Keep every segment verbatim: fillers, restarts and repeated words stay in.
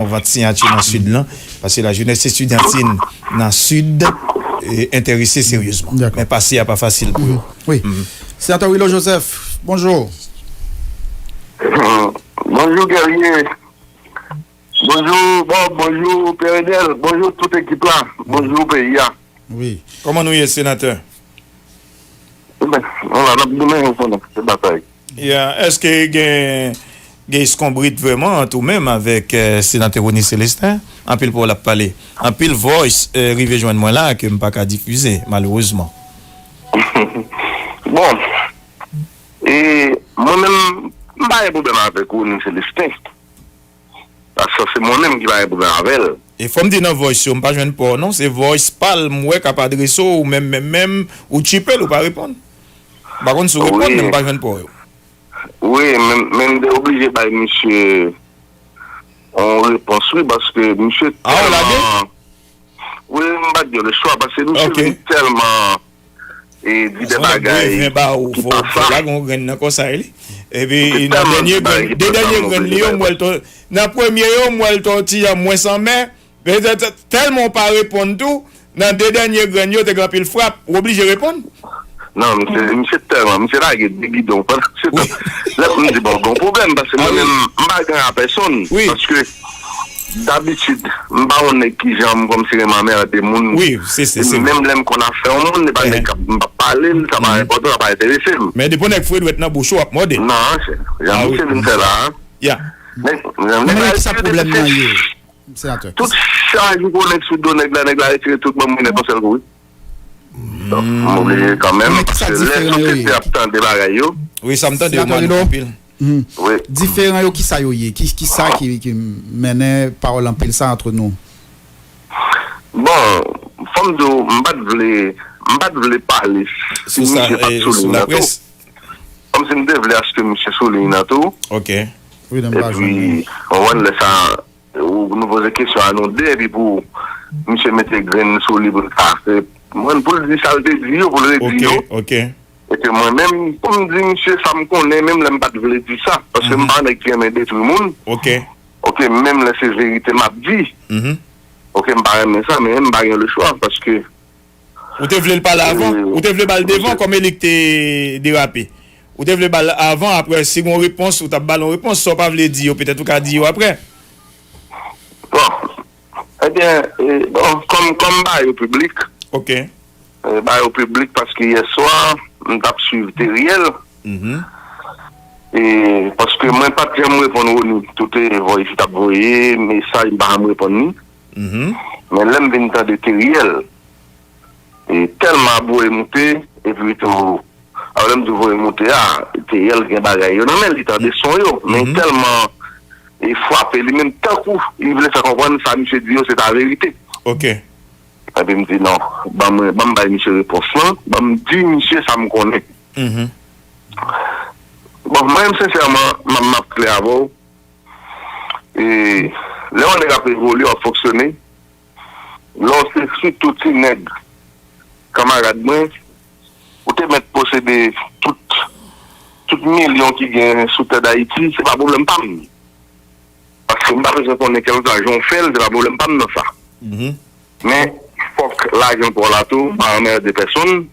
yon vant siyati nan Sid lan, paske lajounes estidyantin nan Sid, eh, enterese seryezman. Dakò. Men pase a pa fasil pou yo. Wi. Senatè Willo Joseph, bonjou. Bonjou, Guerrier. Bonjou, Bob. Bonjou, Pè Renel. Bonjou, tout ekip la. Bonjou, peyi a. Wi. Kòman nou ye, senatè? Enben, nou la, n ap goumen, ou konnen, se batay. Ya, èske gen, gen eskonbrit vrèman ant ou menm avèk, eh, senatè Rony Célestin? Anpil pawòl ap pale. Anpil voice, eh, rive jwenn mwen la ke m pa ka difize, malerezman. Bon, e mwen menm, m pa gen pwoblèm avèk Rony Célestin. Paske se mwen menm ki pa gen pwoblèm avè l. E fò m di nan voice yo, m pa jwenn pa w non, se voice pa l m wè k ap adrese w, ou menm, menm, menm, ou tchipe l, ou pa reponn. M pa konn si w reponn, men m pa jwenn pa w yo. Wi, men, men m te oblije bay misye yon repons, wi, paske misye tèlman... Wi, m pa t gen lechwa, paske misye vin tèlman, e, di de bagay ki pa sa. Lage yon grenn nan konsa, e li. Epi, nan dènye grenn, de dènye grenn li yo, m wè l ton, nan premye yo, m wè l ton ti jan mwens anmè, men tè-, tè-, tèlman w pa reponn tou, nan de dènye grenn yo, te gen anpil frap, w oblije reponn. Non, misye, misye tèlman, misye lage de gidon pandan se tan. Lè m di, bon, gon pwoblèm, paske mwen menm, m pa gen a pèsonn. Paske, dabitid, m pa yon nèg ki janm kòmsi renmen anmède moun. Wi, se, se, se. Menm lè m konn afè yon moun, e pa nèg k ap, m p ap pale l, sa pa enpòtan, sa pa enterese m. Men depi yon nèg foure dwèt nan bouch ou, w ap mòde. Non, se jan misye vin fè la a. Ya. Men, men, men ki sa pwoblèm nan ye? Senatè. Tout chaj ou konnen sou do nèg la, nèg la retire tout banm rinèt yon sèl kou, wi. Donk, m oblije kanmenm, paske lè sosyete ap tande bagay yo. Wi, sa m tande yo mal anpil. Wi. Diferan yo, ki sa yo ye? Ki, ki sa ki, ki mennen pawòl anpil sa ant nou? Bon, fò m di w, m pa t vle, m pa t vle pale si misye pa t sou liy nan tou. Kòmsi m te vle aske misye sou liy nan tou. Ok. Epi, w konprann, lè sa, ou, nou poze kesyon a nou de, epi pou misye mete grenn sou li pou l ka fè. Mwen, pou l di sa l te di yo, pou l redi yo. Ok, ok. E ke mwen menm, pou m di misye sa m konnen, menm lè m pa t vle di sa, paske m pa nèg ki renmen detwi moun. Ok. Ok, menm lè se verite m ap di. Ok, m pa renmen sa, men m pa gen lechwa, paske Ou te vle l pale avan? Ou te vle ba l devan kòm e li k te derape? Ou te vle ba l avan, apre, si gon repons, ou t ap ba l yon repons. Sa w pa vle di yo, petèt ou ka di yo apre. Bon. Ebyen, e, bon, kòm, kòm m ba yo piblik, ok, e, ba yo piblik paske yè swa, m t ap swiv Teriel. E, paske mwen pa t janm reponn Rony. Tout e voice li t ap voye, mesaj, m pa janm reponn li. Men lè m vin tande Teriel, e tèlman ap voye moute, epi tou, a, lè m di voye moute a, Teriel gen bagay yo nan men l, li tande son yo, men tèlman e frape li menm, tankou li vle fè konprann sa misye di yo se ta verite. Ok. Epi m di non, ban mwen, ban m bay misye repons lan, ban m di misye sa m konnen. Bon, mwen menm, sensèman, m ap, m ap klè avè w. E, lè yon nèg ap evolye, w ap fonksyone, lè w se sitou ti nèg, kanmarad mwen, ou te mèt posede tout, tout milyon ki gen sou tè Dayiti, se pa pwoblèm pa m. Paske m pa bezwen konnen kèlkeswa jan w fè l, se pa pwoblèm pa m nan sa. Men, fòk lajan pa w la tou pa anmède pèsonn.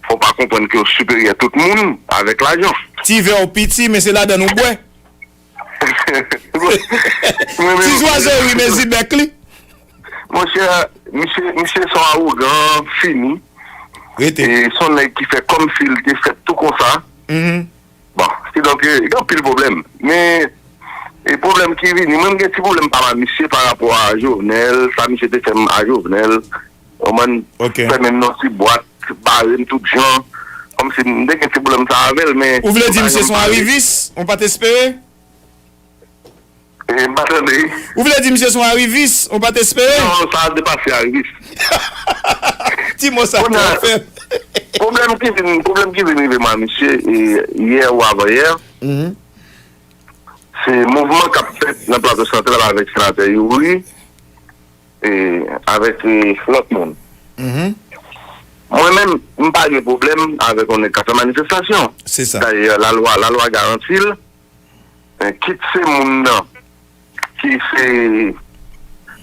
Fò w pa konprann ke w siperyè tout moun avèk lajan. Ti vè w piti, men se ladann ou bwè. Ti zwazo ri, men zibèk li. Monchè, misye, misye se yon awogan fini. Rete. E se yon nèg ki fè kòmsi l te fèt tou konsa. Bon, kidonk, e, gen anpil pwoblèm. Men, e pwoblèm ki vini, mwen, m gen ti pwoblèm pa mal misye pa rapò a Jovenel, sa misye te fè m a Jovenel. Ou konprann? Ok. Fèmen m nan ti bwat, bare m tout jan. Kòmsi m te gen ti pwoblèm sa avè l, men... Ou vle di misye se yon arivis? Ou pa t espere? E, m pa tande. Ou vle di misye se yon arivis, ou pa t espere? Non, sa depase arivis. Ti mo sa twò fè. Pwoblèm ki vin, pwoblèm ki vin rive m a misye, e, yè ou avanyè, se mouvman k ap fèt nan Plato Santral avèk senatè Youri, e, avèk, e, lòt moun. Mwen menm, m pa gen pwoblèm avèk yon nèg k ap fè manifestasyon. Se sa. Dayè, lalwa, lalwa garanti l. Men kit se moun nan ki se,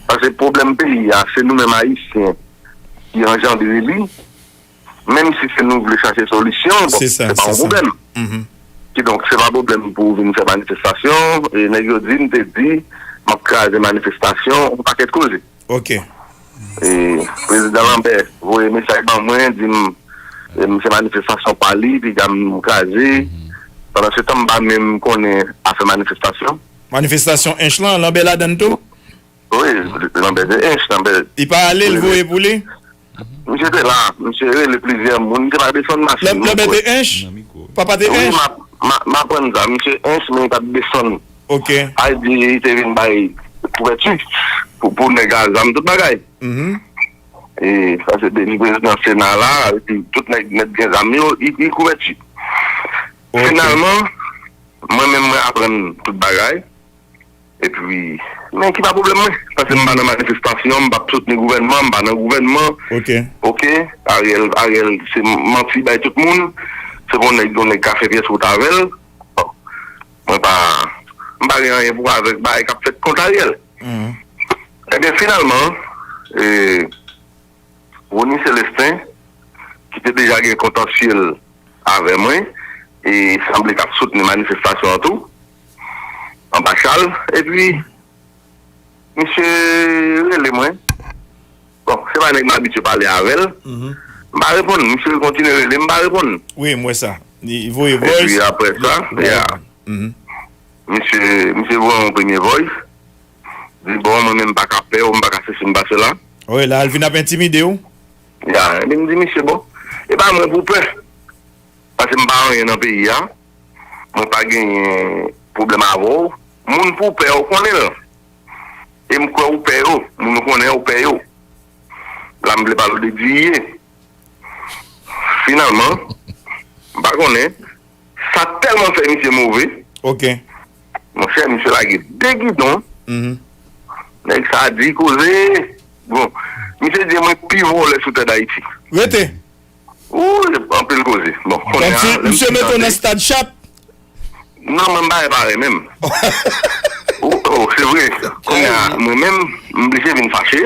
paske pwoblèm peyi a, se nou menm Ayisyen ki anjandre li, menm si se nou vle chache solisyon, bon, se pa yon pwoblèm. Kidonk, se pa pwoblèm pou w vin fè manifestasyon, e nèg yo di m te di, m ap kraze manifestasyon, yon pakèt koze. Ok. E prezidan Lambert voye mesaj ban mwen, di m, e, m se manifestasyon pa li, piga m kraze. Pandan se tan, m pa menm konnen afè manifestasyon. Manifestasyon Ench lan, Lambert ladann tou? Wi, Lambert te Ench, Lambert. Li pa ale, l voye pou li? Misye te la, misye rele plizyè moun, misye pa desann machin. Lambert te Ench? Papa te Ench? Wi, m ap, m ap, m aprann sa, misye Ench, men li pa t desann. Ok. Ay di, li te vin bay kouvèti pou, pou nèg a zam, tout bagay. Mhm. E sa se depi prezidan Sena la, epi tout nèg mèt gen zam yo, li, li kouvèti. Ok. Finalman, mwen menm, mwen aprann tout bagay. Epi, men ki pa pwoblèm mwen? Paske m pa nan manifestasyon, m p ap soutni gouvènman, m pa nan gouvènman. Ok. Ok? Ariel, Ariel, se manti bay tout moun. Se pou nèg, yon nèg ka fè pyès wout avè l. Bon. Mwen pa, m pa gen anyen pou avèk bagay k ap fèt kont Ariel. Mhm. Ebyen, finalman, e, Rony Celestin, ki te deja gen kontansyèl avè mwen, e sanble k ap soutni manifestasyon an tou, anba chal, epi misye rele mwen. Bon, se pa nèg m abitye pale avè l. Mhm. M pa reponn, misye kontinye rele, m pa reponn. Wi, m wè sa. Li voye voice. Epi apre sa, ya. Mhm. Misye, misye voye yon premye voice. Di, bon, mwen menm m pa ka pè w, m pa ka sesi, m pa sela. Wi, la, l vin ap entimide w. Ya, epi m di, misye, bon, e pa mwen pou pè. Paske m pa anyen nan peyi a. Mwen pa genyen pwoblèm avè w. Moun pou pè, ou konnen l. E m kwè ou pè yo. Moun ou konnen, ou pè yo. La, m vle pale w de Diye. Finalman, m pa konnen, sa tèlman fè misye move. Ok. Monchè, misye lage de gidon. Mhm. Nèg sa di koze. Bon, misye di mwen pi vòlè sou tè Dayiti. Rete. Ou, anpil koze. Bon, kounye a, lè m fin tande. Misye mete w nan stad chat. Non, mwen m pa repare menm. Oh, oh, se vre. Kounye a, mwen menm, m blije vin fache.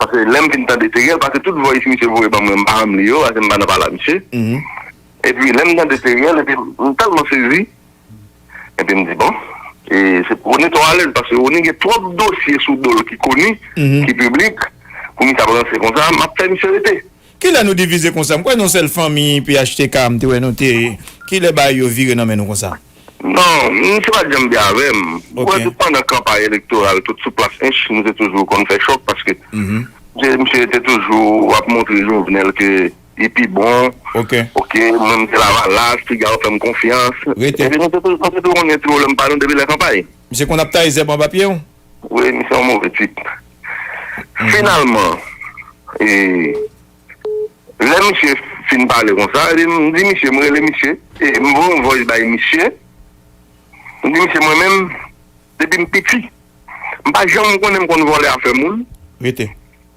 Paske lè m fin tande Teriel, paske tout voice misye voye ban mwen, m pa janm li yo, paske m pa nan pale ak misye. Mhm. Epi lè m tande Teriel, epi m tèlman sezi. Epi m di, bon, e se pou Rony twò alèz, paske Rony gen twòp dosye sou do l ki koni, ki piblik, pou misye ap ranse konsa, m ap fè misye rete. Kilè nou divize konsa? M kwè nou sèl fanmi P H T K, m te wè nou te. Kilè bagay yo vire nan men nou konsa? Non, misye pa t janm byen avè m. Ok. Ou wè, depi pandan kanpay elektoral, tout sou plas Ench, nou te toujou konn fè chòk paske misye, misye te toujou ap montre Jovenel ke li pi bon. Ok. Ok, mwen m se Lavalas, piga yo fè m konfyans. Rete. Epi nou te toujou, nou te toujou konn gen ti pwoblèm pa nou depi lè kanpay. Misye konn ap taye zèb anba pye w? Wi, misye yon move tip. Mhm. Finalman, e, lè misye fin pale konsa, epi m di misye, m rele misye, e m voye yon voice bay misye. M di misye, mwen menm, depi m piti, m pa janm konnen m konn vòlè afè moun. Rete.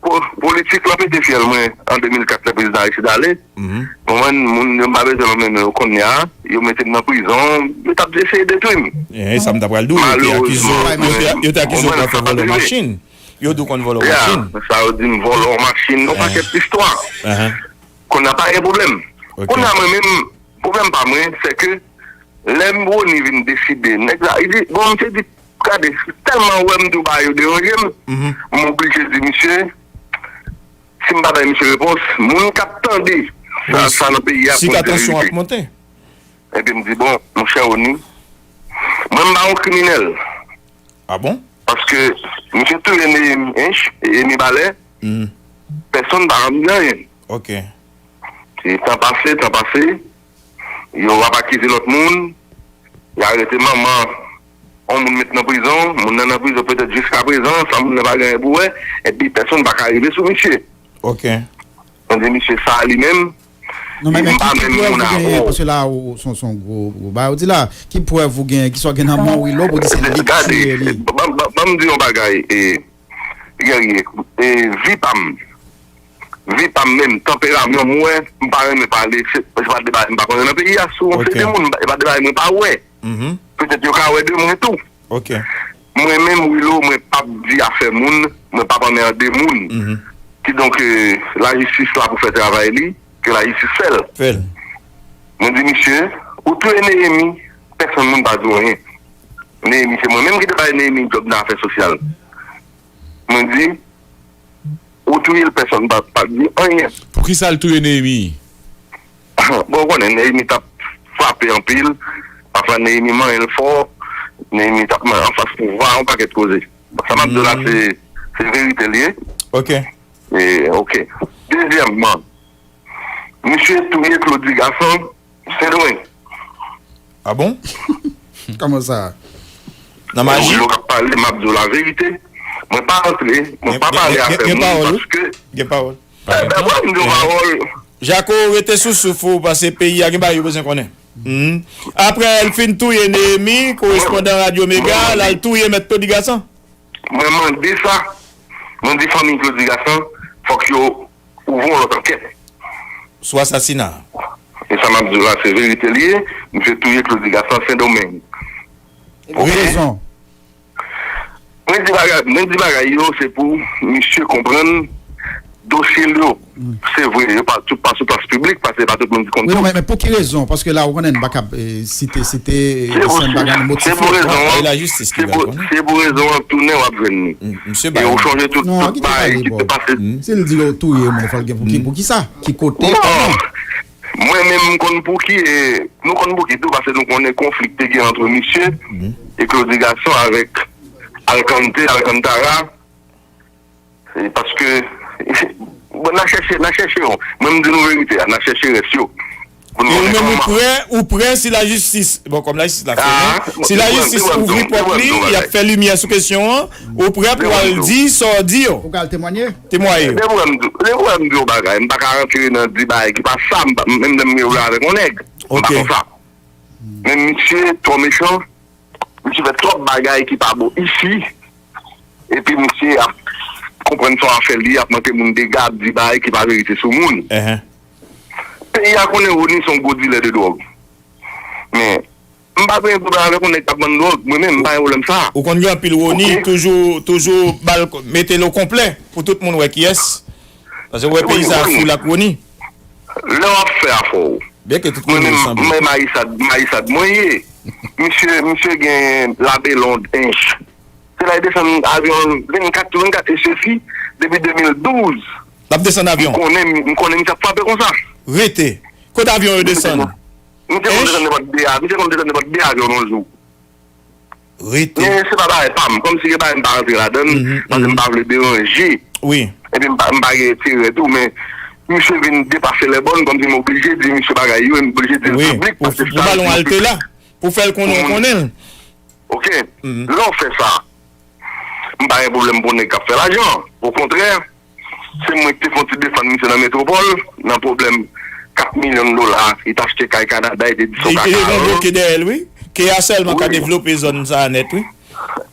Po-, politik lan pete fyèl mwen an de mil kat lè prezidan Aristide ale. Mhm. Konprann, moun yo m pa bezwen nonmen non yo kounye a, yo mete m nan prizon, yo t ap eseye detwi m. E sa m ta pral di w, yo te akize w, yo te, yo te akize w konn fè vòlè machin. Yo di w konn vòlè machin. Ya, sa yo di m vòlè yon machin, yon pakèt istwa. Kounye a pa gen pwoblèm. Ok. Kounye a mwen menm, pwoblèm pa mwen, se ke lè Rony vin deside, nèg la, li di, bon, misye di, gade, tèlman ou wè m di w bagay yo deranje m, m oblije di misye, si m pa bay misye repons, moun k ap tande sa, sa nan peyi a konn se verite. Wi, sik atansyon ap monte. Epi m di, bon, monchè Rony, mwen m pa yon kriminèl. Ah bon? Paske misye touye Néhémie Ench, Emi Balè, pèsonn pa janm di anyen. Ok. E tan pase, tan pase, yo ap akize lòt moun, y arete manman yon moun met nan prizon, moun nan nan prizon petèt jiskaprezan, sa moun nan pa gen anyen pou wè, epi pèsonn pa ka rive sou misye. Ok. Tande misye sa li menm, non, men, men ki, ki prèv ou genyen, paske la, ou, se yon, se yon gwo, gwo bagay ou di la, ki prèv ou genyen, ki sa w gen nan men w, wi, lò, pou di se li ki tiye li? Gade, ban, ban, ban m di yon bagay, e, Guerrier, e, vi pa m, vi pa m menm, tanperaman m wè, m pa renmen pale, se, se pa de bagay m pa konnen nan peyi a, si w yon seri de moun, e pa de bagay mwen pa wè. Petèt yo ka wè de mwen tou. Ok. Mwen menm, Wilo, mwen p ap di afè moun, mwen p ap anmède moun. Kidonk, eh, lajistis la pou fè travay li, ke lajistis fè l. Fè l. Mwen di, misye, ou touye Neyemi, pèsonn moun pa di w anyen. Neyemi, se mwen menm ki te bay Neyemi djòb nan afè sosyal. Mwen di, ou touye l, pèsonn pa, pa di anyen. Poukisa l touye Neyemi? Bon, ou konnen, Neyemi t ap frape anpil. Pafwa, Neyemi manyen l fò. Neyemi t ap anfas pouvwa, yon pakèt koze. Sa m ap di w la, se, se verite l ye. Ok. E, ok. Dezyèmman, misye touye Claudy Gason, Sendomeng. Ah bon? Kòman sa? Nan maji? Yo k ap pale, m ap di w laverite. Mwen pa rantre, mwen pa pale afè moun paske. Gen pawòl. Gen pawòl. Ebyen, mwen di w pawòl. Jako, rete sou souf ou, paske peyi a gen bagay yo bezwen konnen. Apre l fin touye Neyemi, korespondan Radyo Mega, l al touye Mèt Claudy Gason. Mwen mande sa. Mwen di fanmi Claudy Gason, fòk yo ouvri yon lòt ankèt. Sou asasina. E sa m ap di w la, se verite l ye. Misye touye Claudy Gason Sendomeng. Pou ki rezon? Mwen di bagay, mwen di bagay yo, se pou misye konprann dosye l yo. Se vre, yo pa tout pa sou plas piblik, paske pa tout moun ki konn tou. Wi, non, men, men pou ki rezon? Paske la, ou konnen, n pa kab, eh, site, site, eh, sèn bagay nou motif yo. Se pou rezon an. Se pou, se pou rezon an, tounen w ap jwenn li. E ou chonje tout, tout bagay ki te pase. Si l di yo touye moun, fò l gen pou ki, pou ki sa? Ki kote? Kòman? Mwen menm, m konn pou ki, e, nou konn pou ki tou, paske nou konnen konfli ki te gen ant misye e Claudy Gason avèk Alcante, Alcantara. E paske, bon, n a chèche, n a chèche yo. Mwen, m di nou verite a, n a chèche rès yo. E ou menm, ou prè, ou prè si lajistis, bon, kòm lajistis la fèmen, si lajistis ouvri pòt li, y ap fè limyè sou kesyon an, ou prè pou w al di sa w di yo? Pou w al temwanye? Temwaye. Depi w wè m di, depi w wè m di yon bagay, m pa ka rantre nan di bagay ki pa sa, m pa, menm lè m rele avèk yon nèg, m pa konsa. Men misye twò mechan, misye fè twòp bagay ki pa bon isi, epi misye ap konprann sa w ap fè li, ap manke moun dega, ap di bagay ki pa verite sou moun. Peyi a konnen Rony se yon gwo dilè de dwòg. Men, m pa gen pwoblèm avèk yon nèg k ap vann dwòg. Mwen menm, m pa gen pwoblèm sa. Ou konn gen anpil Rony, toujou, toujou ba l, mete l o konplè pou tout moun wè kiyès. Paske w wè peyi sa a fou l ak Rony. Lè w ap fè afè w. Byenke tout moun yo sanble. Mwen Mayisad, Mayisad mwen ye. Misye, misye gen labelond ench. Se la l desann avyon vennkat sou vennkat e sesi depi de mil douz. L ap desann avyon. M konnen, m konnen misye ap frape konsa. Rete. Kote avyon yo desann? Misye konn desann nenpòt de a, misye konn desann nenpòt de avyon nan yon jou. Rete. Men se pa bagay pa m, kòmsi gen bagay m pa rantre ladan l, paske m pa vle deranje. Wi. Epi m pa, m pa gen enterè tou, men misye vin depase lèbòn, kòmsi m oblije di misye bagay yo, e m oblije di l piblik, paske sa yo di l piblik. Pou ba l yon alte la, pou fè l konnen w konnen l. Ok. Lè w fè sa, m pa gen pwoblèm pou nèg k ap fè lajan. Okontrè, se mwen ki te fè yon ti defann misye nan Metwopòl, nan pwoblèm kat milyon dola, li t achte kay Kanada, li te di se yon kaka. Li te gen bloke dèyè l, wi. Kay a sèlman ka devlope zòn sa a nèt, wi.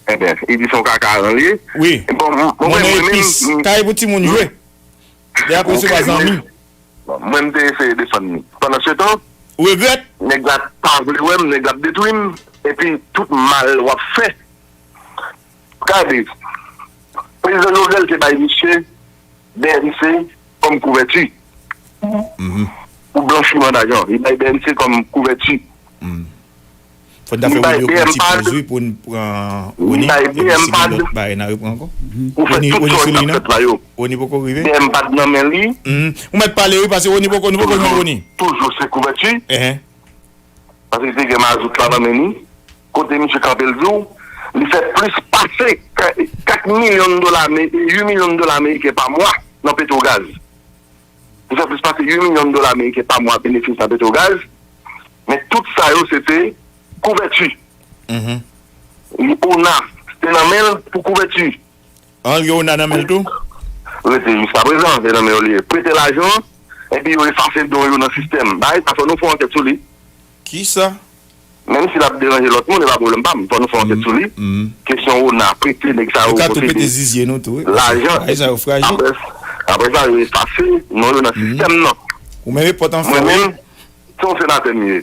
Ebyen, li di se yon kaka a ran li ye. Wi. Bon, mwen, mwen, mwen menm, kay pou timoun jwe. Li ap resevwa zanmi. Bon, mwen, m te eseye defann li. Pandansetan, ou regrèt? Nèg la pa vle wè m, nèg la ap detwi m, epi tout mal w ap fè. Gade, prezidan Jovenel te bay misye B M C kòm kouvèti pou blanchiman dajan. Li bay B M C kòm kouvèti. Fò n ta fè Rony yon ti poz, wi, pou n pran Rony, epi si gen lòt bagay, n a repran ankò. Rony, Rony sou liy nan? Rony poko rive? B M pad nan men li. Ou mèt pale, wi, paske Rony poko, nou poko jwenn Rony. Toujou se kouvèti. Paske li te gen mazout la nan men li. Kote misye kanpe l di w, li fè plis pase kat milyon dola, uit milyon dola ameriken pa mwa nan Petrogaz. Li fè plis pase uit milyon dola ameriken pa mwa benefis nan Petrogaz. Men tout sa yo, se te kouvèti. Li ona, se nan men l pou kouvèti. An, li ona nan men l tou? Rete jiskaprezan, se nan men yo li ye. Prete lajan, epi yo efase don yo nan sistèm. Bagay sa, fò nou fè yon ankèt sou li. Kisa? Menm si l ap deranje lòt moun, e pa pwoblèm pa m. Fò nou fè yon ankèt sou li. Kesyon ona, prete nèg sa yo, kote li. Yo ka tou prete zizye nou tou, wi. Lajan. Bagay sa yo frajil. Apre, apre sa, yo efase non yo nan sistèm nan. Ou menm e pòt an fè, wi. Mwen menm, se yon senatè m ye.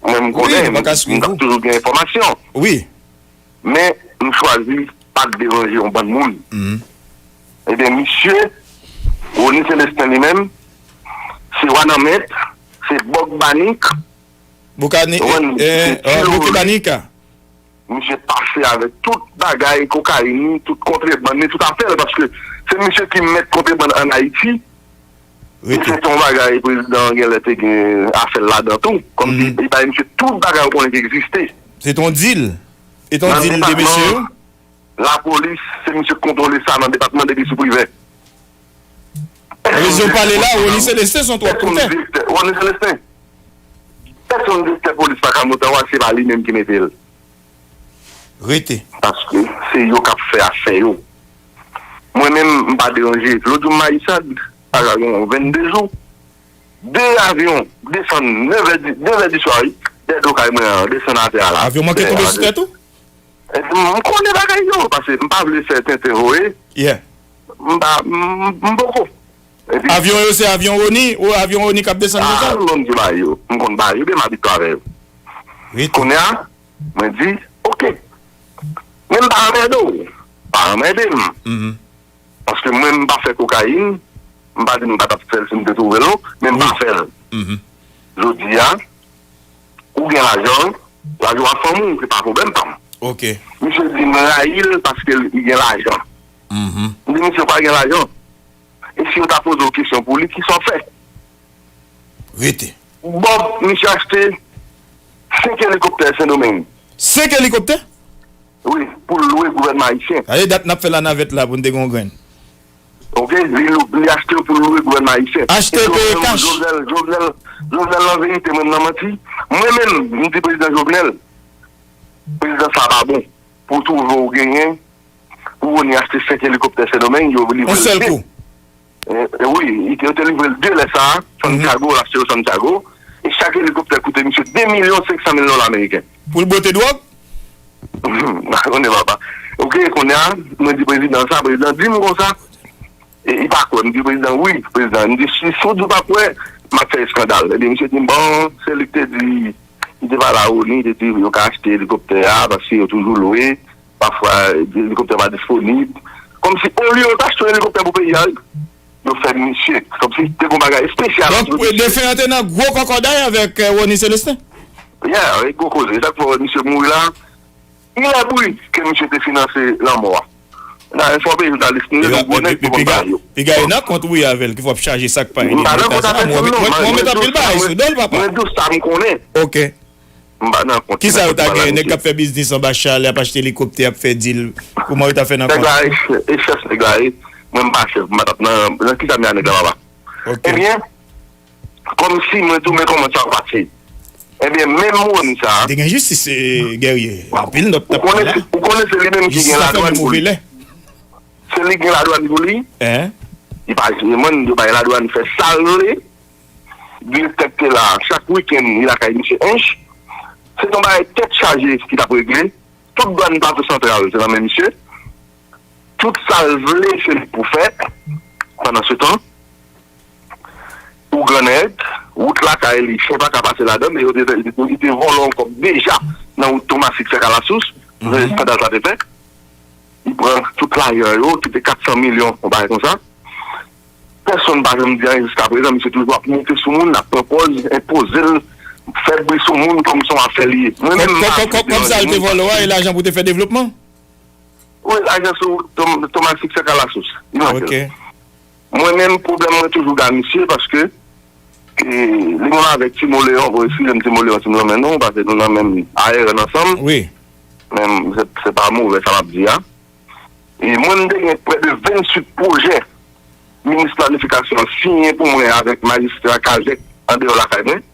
Mwen, m konnen, m, m t ap toujou gen enfòmasyon. Wi. Men, m chwazi pa t deranje yon bann moun. Ebyen, misye, Rony Celestin li menm, se Wanament, se Bòg Banik, Boukani, Rony, eh, se eh, Tilo Boki Rony. Banika. Misye pase avèk tout bagay, kokayin ni, tout kontrebann ni, tout afè l, paske se misye ki mèt kontrebann ann Ayiti. E se te yon bagay prezidan an genlè te gen afè l ladan tou. Kòmsi li bay misye tout bagay ou konnen ki egziste. Se te yon dil. E te yon dil de mesye yo? Lapolis, se misye k kontwole sa nan depatman depi sou Privè. Rezo pale la, Rony Celestin se yon twòp koutè. Rony Celestin. Pèsonn direktè polis pa ka monte anwa, se pa li menm ki mete l. Rete. Paske se yo k ap fè afè yo. Mwen menm, m pa deranje. Lòt jou m Mayisad, sa ka gen yon vennde jou, de avyon desann nevè di, nevè di swa, wi, dèyè do kay mwen an, desann atè a la. Avyon manke tonbe sou tèt ou? E, m konnen bagay yo, paske m pa vle fè tenten voye. Yeah. M pa, m, m poko. Epi avyon yo se avyon Rony, ou avyon Rony k ap desann konsa? Ah, m konn ki ba yo. M konn ba yo, ebyen m abitye avè yo. Kounye a, mwen di, oke. Men m pa anmède w. Pa anmède m. Paske mwen, m pa fè kokayin, m pa di m pa t ap fè l si m te twouve l, non, men m pa fè l. Jodi a, ou gen lajan, lajan w ap fanmi w, se pa pwoblèm pa m. Ok. Misye di m rayi l paske li gen lajan. M di misye pa gen lajan. E si yo ta poze w kesyon pou li, kisa w fè? Rete. Bob, misye achte senk elikoptè Sendomeng. Senk elikoptè? Wi, pou l lwe gouvènman ayisyen. Sa vle dat n ap fè lanavèt la pou n te gen yon grenn. Ok, li, li achte yo pou l lwe gouvènman ayisyen. Achte, peye kach. Jovenel, Jovenel, Jovenel nan verite, mwen nan manti. Mwen menm, m di prezidan Jovenel, prezidan sa pa bon. Pou w twouve w genyen, pou Rony achte senk elikoptè Sendomeng, yo livre l de. Yon sèl kou. E, e wi, yo te livre l de lè sa a, Santiago, l achte yo Santiago. E chak elikoptè koute misye de milyon senk san mil dola ameriken. Pou l bwote dwòg? M pa konnen, papa. Ok, kounye a, mwen di prezidan sa, prezidan di m konsa. E, li pa kwè, m di prezidan, wi, prezidan. M di, si, si w di w pa kwè, m ap fè eskandal. Ebyen, misye di m, bon, se li k te di, li te pale a Rony, li te di yo ka achte elikoptè a, paske yo toujou lwe. Pafwa, elikoptè pa disponib. Kòmsi, olye yo ta achte yon elikoptè pou peyi a, yo fè misye. Kòmsi, te gon bagay espesyal. Donk, defen an te nan gwo kòkòday avèk, eh, Rony Celestin? Yeah, e gwo koze. Sa k fè w wè misye mouri la, il est bruit ke misye te finanse lanmò a. Nan enfòme jounalis nou yo, gwo nèg pou konn bagay yo. Piga e nan kont wi avè l, ki fò ap chaje sa k pa li. M pa nan kont avè l, non. Mwen, mwen met anpil bagay sou do l, papa. Mwen di w sa m konnen. Ok. M pa nan kont. Kisa yo ta genyen? Nèg k ap fè biznis anba chalè, ap achte elikoptè, ap fè dil. Kòman yo ta fè nan kont? Nèg la, e chèf nèg la, e mwen m pa chèf, m pa t ap nan, nan kisa m ye a nèg la, papa? Ok. Ebyen, kòmsi mwen tou, men kòman sa pase. Ebyen, menm Rony sa a. Te gen jistis, eh, Guerrier. Anpil nòt t ap pran la. Ou konnen se, ou konnen se li menm ki gen ladwàn pou li. Se li ki gen ladwàn pou li. Li pa jwenn, yo bay ladwàn fè sa l vle. Direktè k te la, chak wikenn, li lakay misye Ench. Se t yon bagay tèt chaje ki t ap regle. Tout dwàn Plato Santral, se nan men misye. Tout sa l vle, se li k pou fè. Pandansetan, ou grannèg, wout lakay li, chen pa ka pase ladan, men yo te, li te vòlò yon kòb deja nan wout Tomasik Sèk Alasous, eskandal sa te fèt. Li pran tout lajan yo, ki te kat san milyon, yon bagay konsa. Pèsonn pa janm di anyen jiskaprezan, misye toujou ap monte sou moun, ap pran pòz, enpoze l, fè bri sou moun kòm se yon afè li ye. Mwen menm, m pa aksepte anyen. Kòb sa l te vòlò a, e lajan pou te fè devlopman? Wi, lajan sou Tom-, Tomasik Sèk Alasous. Li manke l. Ok. Mwen menm, pwoblèm mwen toujou gade misye, paske, e, li menm avèk Timo Leyon, bon, eskize m, Timo Leyon, si m nan men non, paske nou nan menm A R N ansanm. Wi. Men se, se pa movè sa m ap di a. E mwen, m te gen prè de venntuit pwojè minis planifikasyon an siyen pou mwen avèk majistra Kazèk andeyò lakay mwen.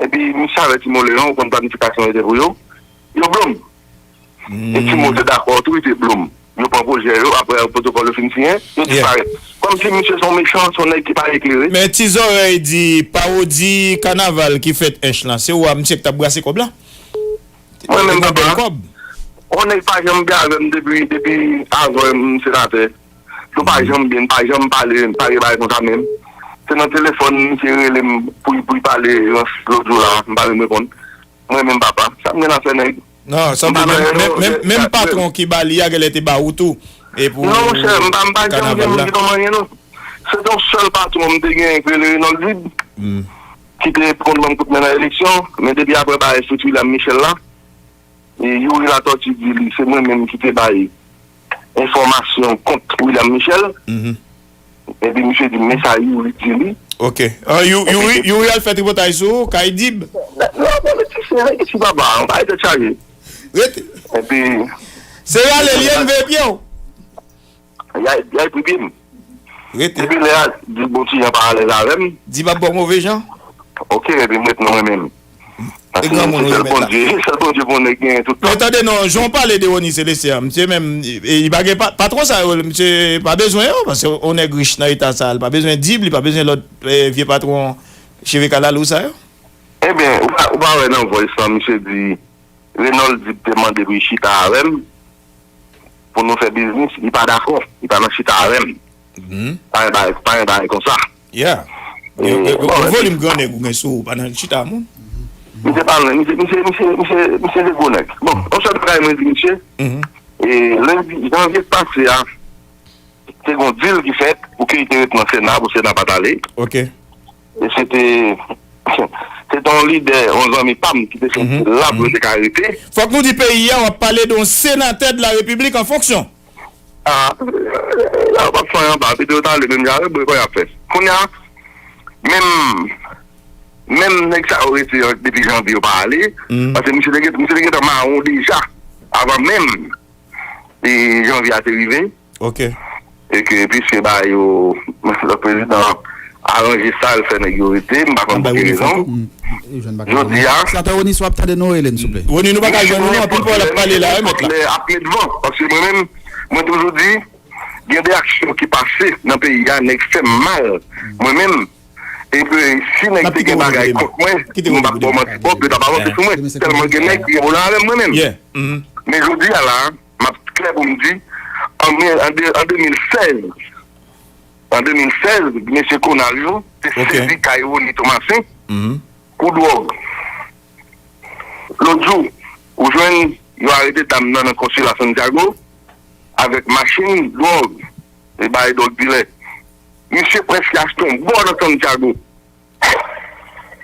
Epi, misye avèti m, Leyon, ou konn planifikasyon yo te pou yo. Yo blo m. E Timo te dakò tou, li te blo m. Yo pran pwojè yo, apre pwotokòl yo fin siyen, yo disparèt. Kòmsi misye se yon mechan, se yon nèg ki pa eklere. Men Ti Zòrèy di pawodi kanaval ki fèt Ench lan, se ou a misye ki t ap brase kòb la? Mwen menm, papa, yon nèg pa janm byen avè m depi, depi avan m senatè. Nou pa janm byen, n pa janm pale, n pa gen bagay konsa menm. Se nan telefòn misye rele m pou, pou l pale rans lòt jou la, m pa menm reponn. Mwen menm, papa, sa m gen afè nèg? Non, sa vle di, menm, menm, menm patwon ki ba li a, genlè te ba ou tou. E pou Non, monchè, m pa, m pa janm gen kanaval moun la. Ki ban m anyen, non. Se te yon sèl patwon m te genyen ki rele Renold Dib, Hmm. ki te konn ban m kout men nan eleksyon, men depi apre bagay fout William Michel la, e Youri Latortue di li, se mwen menm ki te bay enfòmasyon kont William Michel. Mhm. Epi misye di, men sa Youri di li. Ok. Ah, You-, Youri, Youri al fè tripotay sou ou, kay Dib. Non, politisyen, nèg isi papa, yon bagay tèt chaje. Rete. Epi Se rale li ye, m veye pye w. Y a, y a epi byen. Rete. Depi lè a, di bon ti jan pa alèz avè m. Di m ap ba w move jan. Ok, epi m ret nan mwen menm. E granmoun ou ye mèt la. Sèl Bondye, sèl Bondye pou nèg gen tout tan. Men tande non, jan w pale de Rony Celestin an, misye menm, e, e, li pa gen pa, patwon sa yo, misye pa bezwen yo, paske yon nèg rich nan eta sa, li pa bezwen Dib, li pa bezwen lòt, e, vye patwon cheve kalalou sa yo. Ebyen, ou pa, ou pa wè nan voice lan, misye di, Renold Dib te mande pou li chita avè m, pou nou fè biznis, li pa dakò, li pa nan chita avè m. Mhm. Pa gen bagay, pa gen bagay konsa. Yeah. E, Yo, yo, yo, bon, volim gran nèg ou gen sou ou, pa nan chita moun. Misye pa nan, misye, misye, misye, misye, misye se gwo nèg. Bon, yon sèl bagay mwen di misye, Mhm. e, lendi, janvye pase a, te gon deal ki fèt pou ke li te ret nan Sena, pou Sena pa t ale. Ok. E se te, se te yon lidè, yon zanmi pa m ki te soti Mhm. la pou yo te ka rete. Fòk nou di peyi a, w ap pale de yon senatè de la Repiblik an fonksyon. Ah, yo p ap fè anyen anba, pito yo t ale menm jan avè m, pou yo konn y ap fè. Kounye a, menm, menm nèg sa yo rete an, depi janvye yo pa ale, Mhm. paske misye te gen, misye te gentan mawon deja, avan menm, e janvye a te rive. Ok. E ke piske ba yo, lòt prezidan aranje sa, l fè nèg yo rete, m pa konn pou ki rezon. Jodi a, Senatè Rony, si w ap tande nou, rele n, souple. Rony, nou pa ka jwenn ou non, anpil pawòl ap pale la, wi, mèt la. Lè ap met van, paske mwen menm, mwen toujou di, gen de aksyon ki pase nan peyi a, nèg fè m mal. Mwen menm, epi si nèg te gen bagay kont mwen, m p ap ba w manti, pòp yo t ap avanse sou mwen. Tèlman gen nèg ki gen pwoblèm avè m, mwen menm. Yeah. Mhm. Men jodi a la, m ap klè pou m di, an, an de, an de mil sèz, an de mil sèz, mesye Konal yo te Ok. sezi kay Rony Thomassin Mhm. pou dwòg. Lòt jou, ou jwenn yo arete dam nan nan konsila Santiago avèk machin dwòg, e bay dwòg dilè. Misye prèske achte yon bò nan Santiago.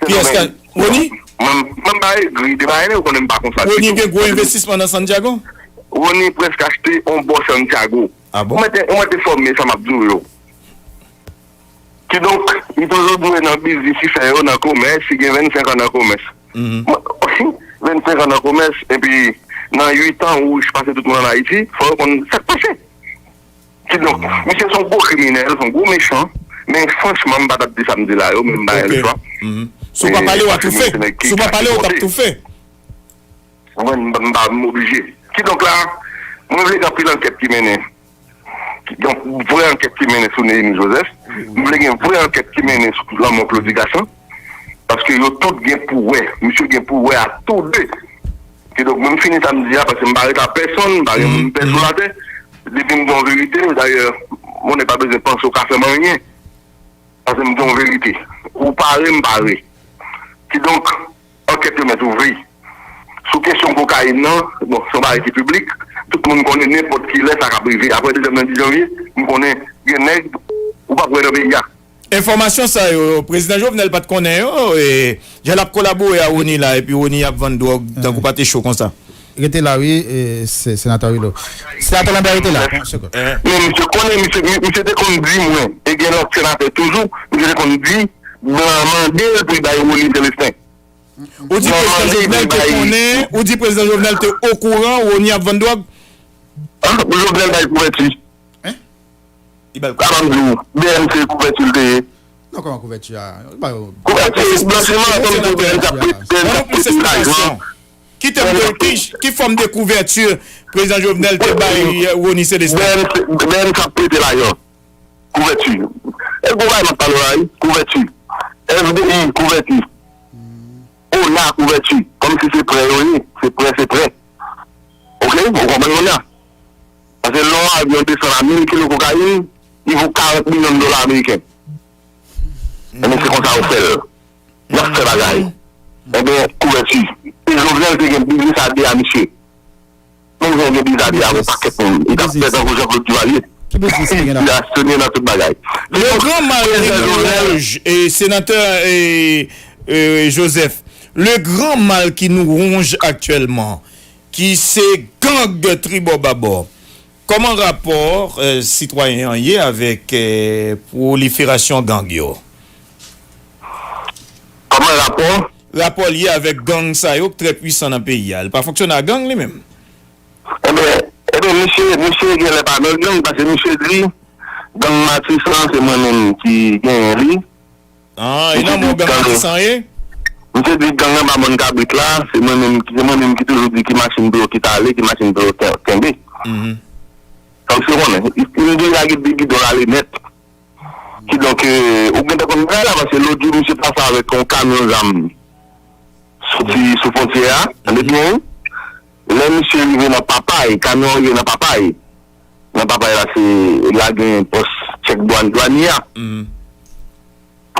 Kiyès ka, Rony? Mwen, mwen pa egri, de bagay, ou konnen m pa konsa ditou. Rony gen gwo envestisman nan Santiago? Rony prèske achte yon bò Santiago. Ah bon? Ou mèt, ou mèt enfòme sa m ap di w yo. Kidonk, li toujou dwe nan biznis li fè yo, nan komès, li gen vennsenk an nan komès. Mhm. Mwen, vennsenk an nan komès, epi nan uit an ou rich pase tout moun ann Ayiti, fò yo konn sa k pase. Kidonk, misye se yon gwo kriminèl, se yon gwo mechan, men franchman, m pa t ap di sa m di la yo, men m bay lechwa. Mhm. Si w pa pale, w ap toufe. Si w pa pale, w t ap toufe. Mwen, m, m pa, m oblije. Kidonk la, mwen vle gen anpil ankèt ki mennen. Gen vrè ankèt ki mennen sou Néhémi Joseph. M vle gen vrè ankèt ki mennen sou lanmò Claudy Gassant. Paske yo tout gen pou wè. Misye gen pou wè a tou de. Kidonk, mwen m fini sa m di a, paske m pa ret a pèsonn, m pa gen moun m pè sou latè. Depi m gen yon verite, dayè, moun pa bezwen panse w ka fè m anyen. Paske m gen yon verite. Ou pare, m pare. Kidonk, ankèt yo mèt ouvri. Sou kesyon kokayin nan, bon, se yon bagay ki piblik. Tout moun konnen nenpòt ki lè sa k ap rive. Apre dezyèm lendi janvye, m konnen gen nèg ou p ap wè nan peyi a. Enfòmasyon sa yo, Prezidan Jovenel pa t konnen yo, e, jan l ap kolabore a Rony la, epi Rony ap vann dwòg tankou pate cho konsa. Rete la, wi, e, se, Senatè Willo. Senatè Lambert, rete la. Yon segond. Men misye konnen, misye, mi-, misye te konn di mwen, e gen lòt senatè toujou, misye te konn di, blan mande l pou l bay Rony Celestin. Ou di Prezidan Jovenel te konnen, ou di Prezidan Jovenel te okouran Rony ap vann dwòg? Ah, Jovenel bay kouvèti. Hein? Li bay kouvèti. Sa m ap di w, B N C kouvèti l te ye. Non, kòman kouvèti a? Li bay kouvèti, blanchiman, kòm si B N C ap prete, B N C ap prete lajan. Ki tèm de, ki, ki fòm de kouvèti Prezidan Jovenel te bay, euh, Rony Celestin? B N C, B N C ap prete lajan. Kouvèti. E gwo bagay m ap pale w la, wi. Kouvèti. F D I, kouvèti. O N A, kouvèti. Kòm si se prè yo ye. Se prè, se prè. Oke? Ou konprann kounye a? Paske lè yon avyon desann a mil kilo kokayin, li vo karant milyon dola ameriken. Ebyen, se konsa yo fè l. Y ap fè bagay. Ebyen, kouvèti. Jovenel te gen biznis a de a misye. Menm jan gen biznis a de a yon pakèt moun. Li t ap fè tankou Jean-Claude Duvalier. Ki biznis li gen la? Li aksyonè nan tout bagay. Le grand mal qui nous ronge, et sénateur et, euh, Joseph, le grand mal qui nous ronge actuellement, ki se gang tribò babò. Kòman rapò, euh, sitwayen an ye avèk, euh, pwoliferasyon gang yo? Kòman rapò? Rapò l ye avèk gang sa yo k trè pwisan nan peyi a. L pa fonksyone ak gang li menm. Ebyen, ebyen, misye, misye genlè pa nan gang, paske misye di, gang Matisan se mwen menm ki genyen li. Ah, e nan men w gang Matisan ye? Misye di gang nan pa mòn kabrit la, se mwen menm, se mwen menm ki toujou di ki machin pou yo kite ale, ki machin pou yo ken-, kenbe. Mhm. Donk, se konnen, li deja gen bigidon l ale nèt. Kidonk, euh, ou gentan konn bagay la, paske lòt jou, misye pase avèk yon kamyon zam soti sou fwontyè a, tande byen, wi. Lè misye rive nan Papay, kamyon an rive nan Papay. Nan Papay la, se la gen pòs tchèk dwàn, dwanye a. Mhm.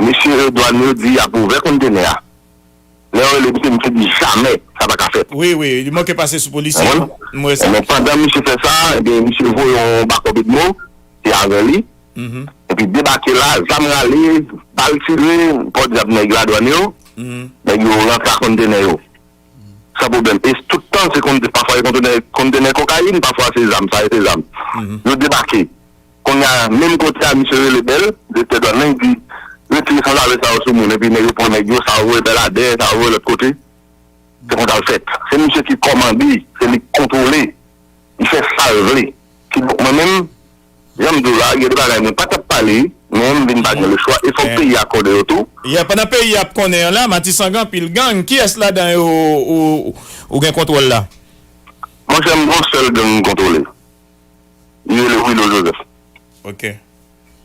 Mesye dwàn yo di y ap ouvè kontenè a. Lè yo rele misye, misye di jamè, sa pa ka fèt. Wi, wi, li manke pase sou polisye. Konprann? M wè sa. Men pandan misye fè sa, ebyen, misye voye yon bakòp Edmo, te avè li. Mhm. Epi debake la, zam rale, bal tire, pòdyab nèg ladwàn yo, mhm, nèg yo rantre ak kontenè yo. San pwoblèm. E tout tan, se konn-, pafwa se kontenè, kontenè kokayin, pafwa se zam, sa yo se zam. Mhm. Yo debake. Kounye a, menm kote a, misye rele Bèl, direktè dwàn nan, li di, retire sanzave sa yo sou moun, epi nèg yo pran nèg yo, sa yo voye Bèladè, sa yo voye lòt kote. Se konsa l fèt. Se misye ki kòmande, se li k kontwole. Li fè sa l vle. Kidonk, mwen menm, jan m di w la, gen de bagay mwen pa t ap pale, men m vin pa gen lechwa, e fòk peyi a konnen yo tou. Ya, pandan peyi a ap konnen an la, Matisan gen anpil gang. Kiyès ladan yo ou, ou, ou gen kontwòl la? Monchè, m gen yon sèl gang m kontwole. Li rele Willo Joseph. Ok.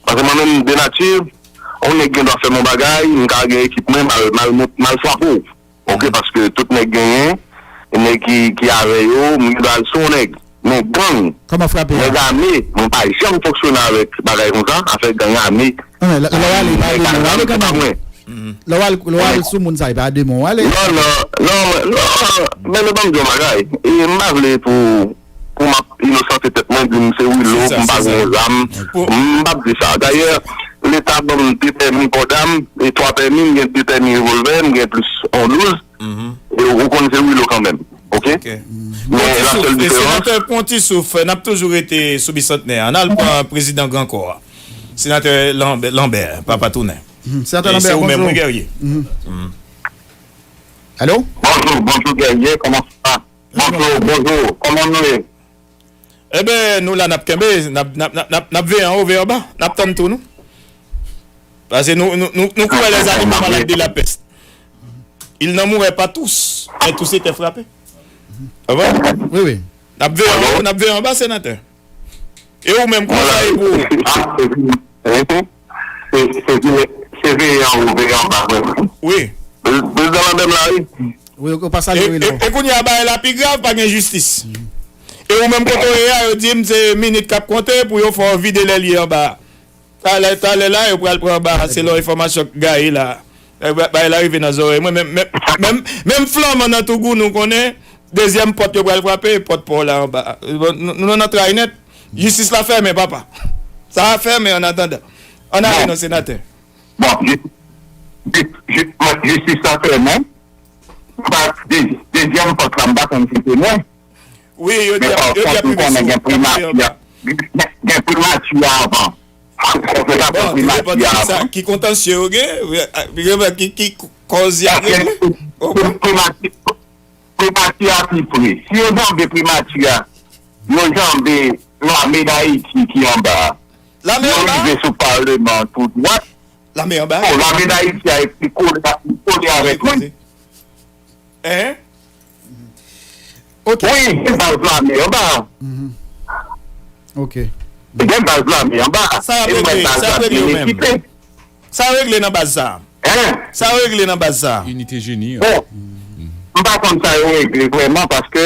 Paske mwen menm, de nati, yon nèg gen dwa fè m yon bagay, m ka gen ekip mwen, m al, m al mont, m al frape w. Ok, paske tout nèg genyen, nèg ki, ki avè yo, m gen dwa al sou yon nèg. Men gang, kòman frape a? Nèg ame, mwen pa janm fonksyone avèk bagay konsa, afè gang ame. Lè w ale, pa de men w ale kanmenm. Lè w al, lè w al sou moun sa, e pa de men w ale. Non, non, non, non, men, men ban m di yon bagay. E m pa vle pou, pou m ap inosante tèt mwen, di m se Willo, m pa gen yon zam. M p ap di sa. Dayè, Leta ban m de pèmi pò dam, e twa pèmi, m gen de pèmi revòlvè, m gen plis yon douz. E ou konn se Willo kanmenm. Ok? Men la sèl diferans. Senatè, pran ti souf, n ap toujou rete sou bisantnè a. N al pran prezidan Gran Kò a. Senatè Lambert, Lambert, papa tounen. Mhm. Senatè Lambert, bonjou. E se ou menm, wi, Guerrier. Mhm. Alo? Bonjou, bonjou, Guerrier, kòman sa va? Bonjou, bonjou, kòman nou ye? Enben, nou la, n ap kenbe, n ap, n ap, n ap, n ap, n ap veye anwo, veye anba, n ap tann tou, nou. Paske nou, nou, nou, nou kwè les animaux malades de la peste. Ils n'en mouraient pas tous, mais tous étaient frappés. Wi, wi. N ap veye anwo, n ap veye anba, senatè. E ou menm, kòman sa ye pou ou? Se, se, se veye anwo, veye anba, vrèman. Wi. Prezidan Lambert m la, wi. Wi, ou pa salye, wi, non. E, e, e kounye a, bagay la pi grav, pa gen jistis. E ou menm kote w ye a, yo di m se minit k ap konte pou yo fè w vide lè l ye anba a. Talè, talè la, yo pral pran anba a, selon enfòmasyon k gaye la. E, ba-, bagay la rive nan zòrèy mwen, menm, menm, menm, menm flanman nan Tougou, nou konnen, dezyèm pòt yo pral frape, pòt pò la anba a. Bon, nou, nou nan tray nèt. Jistis la fèmen, papa. Sa a fèmen, an atandan. Ann ale non, senatè. Bon, jis-, jis-, jis-, jistis la fèmen. Pas de-, dezyèm pòt la, m pa konn si se mwen. Wi, yo di, yo di ap rive sou, gen primati a. Gen, gen primati a avan. Bon, ki kontansye sa, ki kontansye yo gen, ki, ki kòz y ap regle. Primati, primati a pi pre. Si yo janbe primati a, yo janbe lame Dayiti ki anba a. Lame anba? Yo rive sou palman tou dwat. Lame anba? Bon, lame Dayiti a epi kole, kole avèk mwen. Hein? Ok. Wi, gen baz lame anba. Mhm. Ok. Gen baz lame anba. Sa y ap regle, sa y ap regle yo menm. Sa yo regle nan baz sa. Hein? Sa yo regle nan baz sa. Inite jeni an. Bon, m pa konn sa yo regle vrèman paske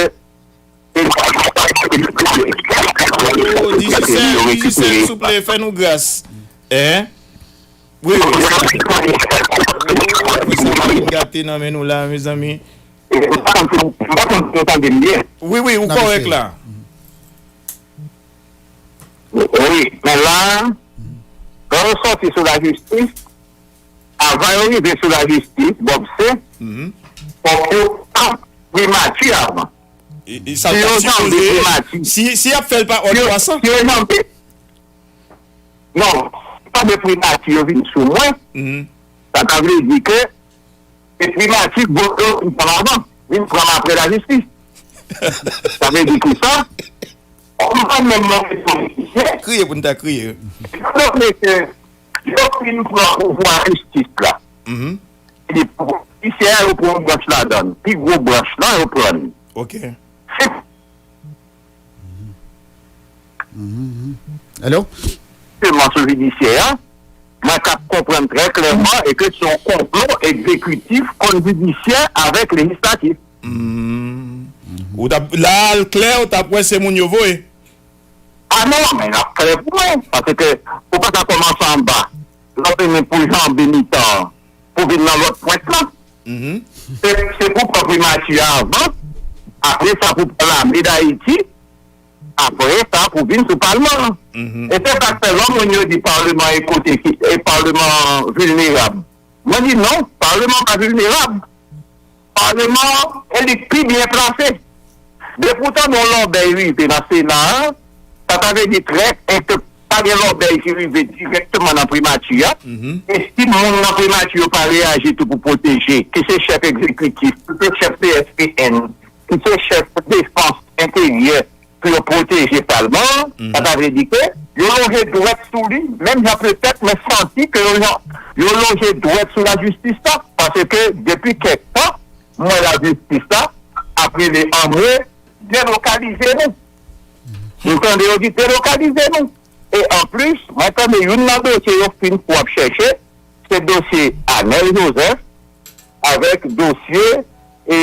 Oh, Digicel, Digicel, souple, fè nou gras. Hein? Wi, wi, sa. Oh, sa vin gate nan men nou la, mezanmi. E, m pa konn si, m pa konn si w tande m byen. Wi, wi, ou kòrèk la. Wi, men la, lè yo sòti sou lajistis, avan yo rive sou lajistis, Bob se, fòk yo tann primati avan. E, e, sa w ta sipoze, si, si y ap fè l pa òd twa san. Non, pa de primati yo vin sou mwen. Sa ta vle di ke se primati k vote yo vin pran avan, vin pran apre lajistis. Sa vle di ki sa? Kòm mwen menm mwen se politisyen. Kriye pou n ta kriye. Yo fin pran pouvwa jistis la. Li pran, jidisye a, yo pran yon branch ladan l. Pi gwo branch lan, yo pran li. Ok. Se Hello? Sèlman sou jidisye a, mwen ka konprann trè klèman e ke se yon konplo egzekitif kont jidisye avèk lejislatif. Ou t ap, la l klè, ou t ap wè se moun yo voye. A non, men l ap klè pou mwen. Paske ou pa ka kòmanse anba, lè w vini pou janbe mitan an, pou vin nan lòt pwent lan. Se pou pran primati a avan, apre sa pou pran lame Dayiti, apre sa pou vin sou palman an. E se sa k fè lè moun yo di palman e kote ki, e palman vilnerab. Mwen di non, palman pa vilnerab. Palman e li k pi byen plase. Depi w tande yon lòbèy rive nan Sena a, sa ta vle di trè, e ke pa gen lòbèy ki rive dirèkteman nan primati a. E si moun nan primati yo pa reyaji tou pou pwoteje, ki se chèf egzekitif, ki se chèf C S P N, ki se chèf defans enteryè, pou yo pwoteje palman an, sa ta vle di ke yo lonje dwèt sou li, menm jan petèt mwen santi ke yo, yo lonje dwèt sou lajistis la, paske depi kèk tan, m wè lajistis la ap rele anmwe, delokalize nou. M tande yo di delokalize nou. E anplis, mwen tande youn nan dosye yo fin pou ap chèche, se dosye Anèl Joseph avèk dosye e,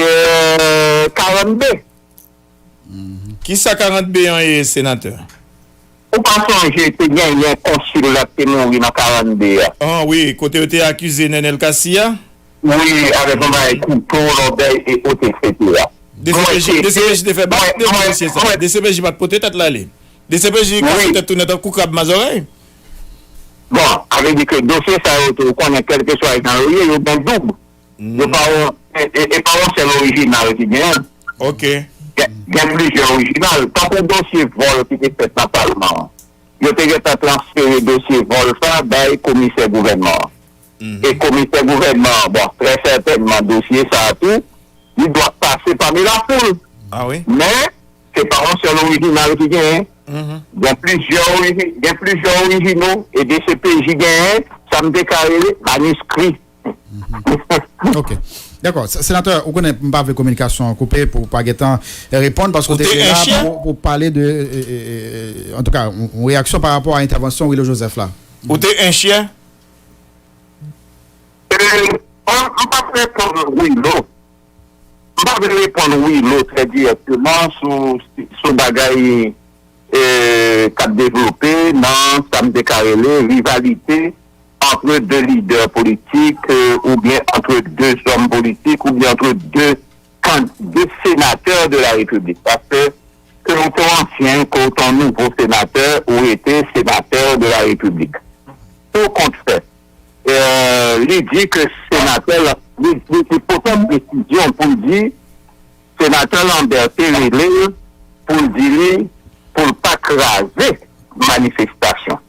karannde. Kisa karannde an ye, senatè? Ou pa sonje te genyen konsil la ki te mouri nan karannde a? Ah wi, kote yo te akize Nenel Cassy a? Wi, avèk yon bagay kouto, lòbèy e oto, etsetera. D C P J, D C P J te fè bak de dosye sa. D C P J pa t pote tèt l ale. D C P J kase tèt tounen tankou krab mazòrèy. Bon, sa vle di ke dosye sa yo tou, ou konnen kèlkeswa jan yo ye, yo gen doub. Yo pa yon, e, e, e pa yon sèl orijinal ki genyen. Ok. Gen, gen plizyè orijinal. Tankou dosye vòl ki te fèt nan palman an. Yo te gentan transfere dosye vòl sa bay komisè gouvènman an. E komisè gouvènman an, bon, trè sètènman dosye sa a tou, li dwa pase pami lafoul. Ah wi. Men, se pa yon sèl orijinal ki genyen. Gen plizyè oriji-, gen plizyè orijino e D C P J genyen, sa m te ka rele maniskri. Ok. Dakò. Senatè, ou konnen m pa vle kominikasyon an koupe pou w pa gentan reponn, paske w te la pou, pou pale de, e, e, e, antouka, yon, yon reyaksyon pa rapò a entèvansyon Willo Joseph la. Ou te enchye? E, m, m p ap reponn Willo. M pa vle reponn Willo trè dirèkteman sou, sou bagay e, k ap devlope nan sa m te ka rele rivalite entre deux leaders politiques, e, oubyen entre deux hommes politiques, oubyen entre deux kan-, deux sénateurs de la République. Paske ke w te yon ansyen, ke w te yon nouvo senatè, ou rete senatè de la Repiblik. Pou kont fè, e, li di ke senatè la, li, li, li pote yon desizyon pou l di senatè Lambert te rele l pou l di li pou l pa kraze manifestasyon.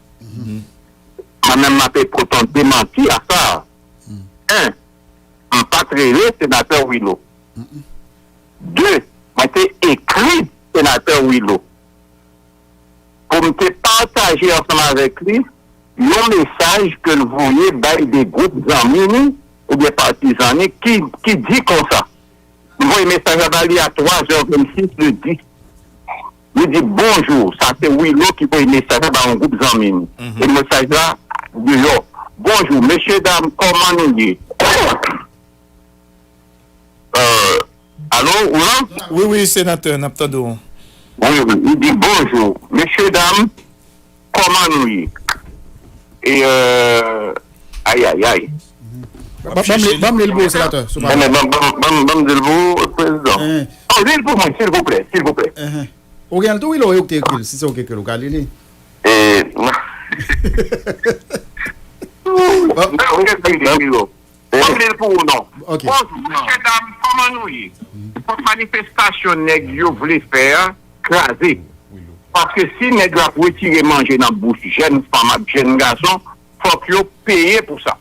Mwen menm, m ape pote yon demanti a sa. En, m pa t rele senatè Willo. De, mwen te ekri senatè Willo pou m te pataje ansanm avèk li yon mesaj ke l voye bay de gwoup zanmi ni oubyen patizan ni ki, ki di konsa, m voye mesaj la ba li a twa zè vennsis le dis. Li di, bonjou, sa se Willo ki voye mesaj la ba yon gwoup zanmi ni. E mesaj la deyò. Bonjou, mesye dam, kòman nou ye? Euh, alo, ou la? Wi, wi, senatè, n ap tande w. Wi, wi. Li di, bonjou, mesye dam, kòman nou ye? E, euh, ayayay. Ban m li pou ou, senatè, si w pa. Ban m di l pou ou, prezidan. Oh, li l pou mwen, silvouplè, silvouplè. Ou gen l tou, wi, lè ou te ekri l, si se ou ki ekri l, ou ka li li. Ban m li l pou ou, non. Bonjou, mesye dam, kòman nou ye? Kont manifestasyon nèg yo vle fè a, kraze. Paske si nèg la ap retire manje nan bouch jèn fanm ak jèn gason, fòk yo peye pou sa.